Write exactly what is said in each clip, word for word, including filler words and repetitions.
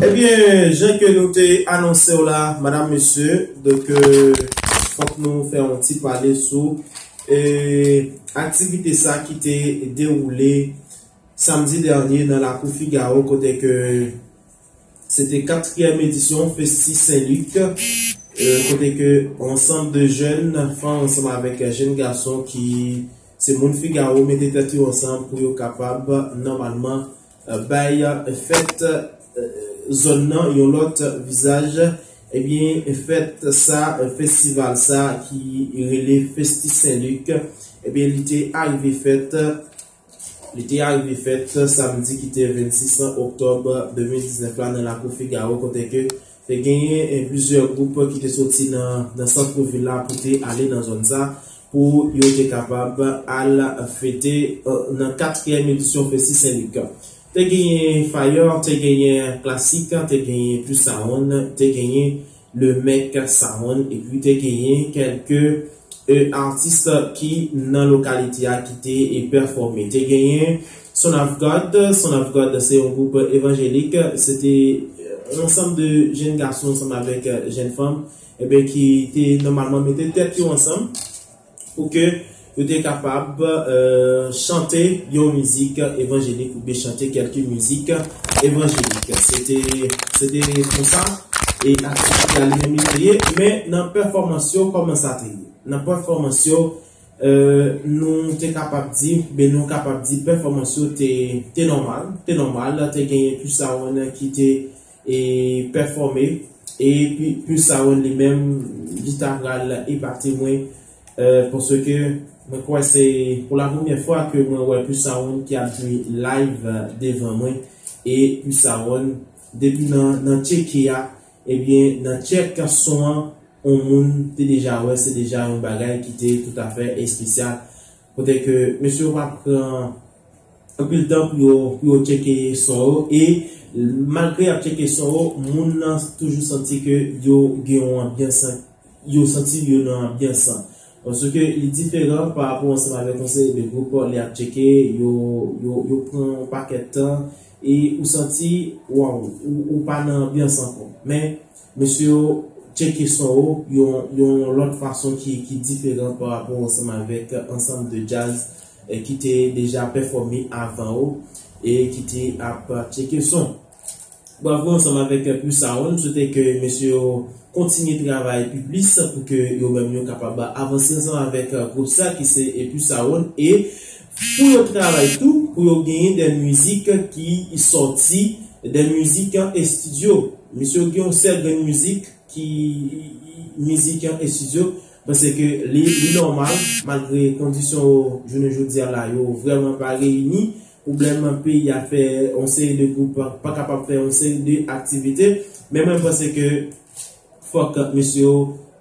Ebyen, jan ke nou te anonse w la, madam, mesye, donk, euh, fòk nou fè yon ti pale sou, euh, aktivite sa ki te dewoule samdi dènye nan lakou Figaro, kote ke se te katriyèm edisyon Festi Sen Lik, euh, kote ke ansanm de jèn fanm ansanm avèk jèn gason ki se moun Figaro mete tèt yo ansanm pou yo kapab nòmalman euh, bay euh, fèt euh, zòn nan yon lòt vizaj. Ebyen, fèt sa, euh, festival sa ki rele Festi Sen Lik, ebyen, li te arive fèt, li te arive fèt samdi ki te vennsis oktòb de mil diznèf la nan lakou Figaro, kote ke te genyen, eh, plizyè gwoup ki te soti nan, nan sant vil la pou te ale nan zòn sa, pou yo te kapab al fete, eh, nan katriyèm edisyon Festi Sen Lik. Te genyen Fire, te genyen Klasik, te genyen Plus Sound, te genyen Le Mec Sound, epi te genyen kèlke, eh, atis ki nan lokalite a ki te, eh, pèfòme. Te genyen Son of God, Son of God se yon gwoup evanjelik, se te, eh, yon ansanm de jèn gason ansanm avèk, eh, jèn fanm, ebyen, ki te nòmalman mete tèt yo ansanm pou ke yo te kapab, eh, chante yon mizik evanjelik oubyen chante kèlke mizik evanjelik. Se te, se te konsa e aktivite a li menm li te ye, men nan pèfòmans yo, kòman sa te ye? Nan pèfòmans yo, eh, nou te kapab di, ben nou kapab di pèfòmans yo te, te nòmal, te nòmal, te genyen Plus Sound ki te, eh, pèfòme, e Plus Sound li menm, li ta pral epate mwen, eh, paske mwen kwè se pou la premyè fwa ke mwen wè Plus Sound ki ap jwe live, eh, devan mwen, e Plus Sound, depi nan, nan tcheke a, ebyen, nan tchèk son an, yon moun te deja wè, se deja yon bagay ki te toutafè espesyal. Kote ke mesye yo pa pran anpil tan pou yo, pou yo tcheke son yo, e malgre y ap tcheke son yo, moun nan toujou santi ke yo gen yon anbyans, yo santi yo nan anbyans. Paske li diferan pa rapò ansanm avèk yon seri de gwoup lè y ap tcheke, yo, yo, yo pran yon pakèt tan, e ou santi, waw, ou, ou pa nan anbyans ankò. Men, mesye yo tcheke son yo yon, yon lòt fason ki, ki diferan pa rapò ansanm avèk ansanm de djaz, eh, ki te deja pèfòme avan yo e ki te ap tcheke son. Bravo ansanm avèk Plus Sound, m swete ke mesye yo kontinye travay pi plis pou ke yo menm yo kapab avanse ansanm avèk gwoup sa ki se Plus Sound e pou yo travay tou, pou yo genyen de mizik ki sòti, de mizik an estidyo. Mesye yo gen yon sèl grenn mizik ki mizik an estidyo, paske li, li nòmal, malgre kondisyon yo jounen jodi a la, yo vrèman pa reyini, pwoblèm peyi a fè yon seri de gwoup pa, pa kapab fè yon seri de aktivite, men mwen panse ke fòk mesye yo,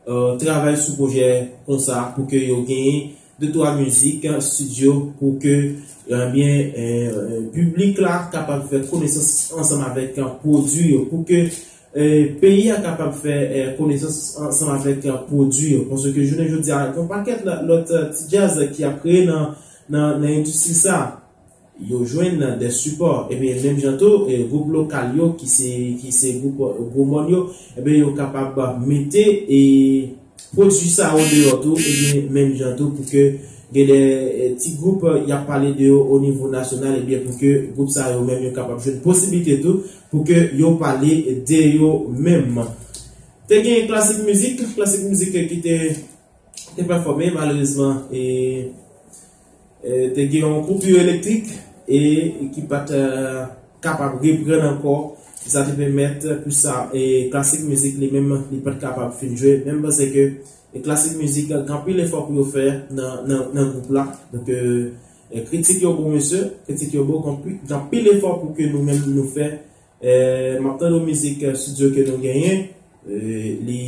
eh, travay sou pwojè konsa pou ke yo genyen de twa mizik, eh, estidyo pou ke, eh, byen, eh, piblik la kapab fè konesans ansanm avèk, eh, pwodui yo, pou ke, eh, peyi a kapab fè, eh, konesans ansanm avèk, eh, pwodui yo. Paske jounen jodi a, gen yon pakèt lòt, eh, ti djaz ki ap kreye nan, nan, nan endistri sa. Yo jwenn de sipò. Ebyen, menm jan tou, eh, gwoup lokal yo, ki se, ki se gwoup, eh, gwo mòn yo, ebyen, yo kapab mete, eh, pwodui sa yo deyò tou, ebyen, menm jan tou, pou ke gen de, eh, ti gwoup, eh, y ap pale de yo o nivo nasyonal, ebyen, pou ke gwoup sa yo menm yo kapab jwenn posiblite tou, pou ke yo pale de yo menm. Te gen Klasik Mizik, Klasik Mizik ki te te pèfòme, malerezman, e, e, te gen yon koupi elektrik e ki pa t, e, kapab reprann ankò. Sa te pèmèt pou sa, e, Klasik Mizik li menm, li pa t kapab fin jwe. Menm panse ke, e, Klasik Mizik, gen anpil efò pou yo fè nan, nan, nan gwoup la. Donk, e, e, kritik yo bon, mesye, kritik yo bon, gen anpil, gen anpil efò pou ke nou menm nou fè. Eh, m ap tande yon mizik, eh, estidyo ke nou genyen. Eh, li,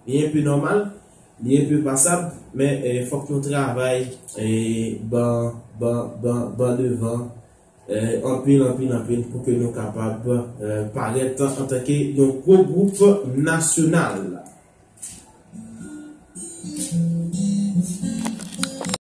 li enpe nòmal, li enpe pasab, men, eh, fòk nou travay, eh, ban, ban, ban, ban devan, eh, anpil, anpil, anpil pou ke nou kapab, eh, parèt antanke yon gwo gwoup nasyonal.